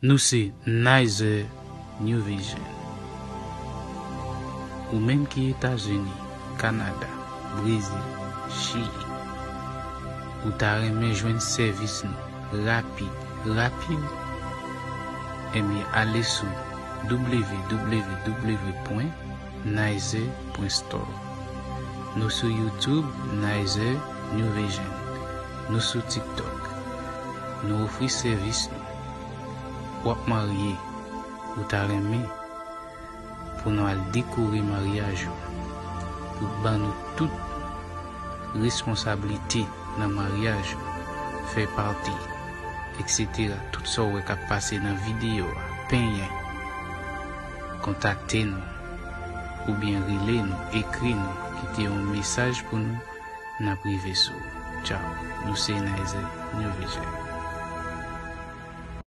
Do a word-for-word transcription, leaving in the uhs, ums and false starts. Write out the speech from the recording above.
Nou se Nizer New Vision. Ou menm ki Etazini, Kanada, Brezil, Chili, ou ta renmen jwenn sèvis nou rapid, rapid? Ebyen, ale sou w w w pwen nizer pwen store. Nou sou YouTube, Nizer New Vision. Nou sou TikTok. Nou ofri sèvis nou. W ap marye, ou ta renmen pou nou al dekore maryaj ou, pou ban nou tout responsablite nan maryaj ou, fè pati, et cetera. Tout sa w wè k ap pase nan videyo a, penyen, kontakte nou, oubyen rele nou, ekri nou, kite yon mesaj pou nou, n ap rive sou ou. Tchaw, nou se Nizer New Vision.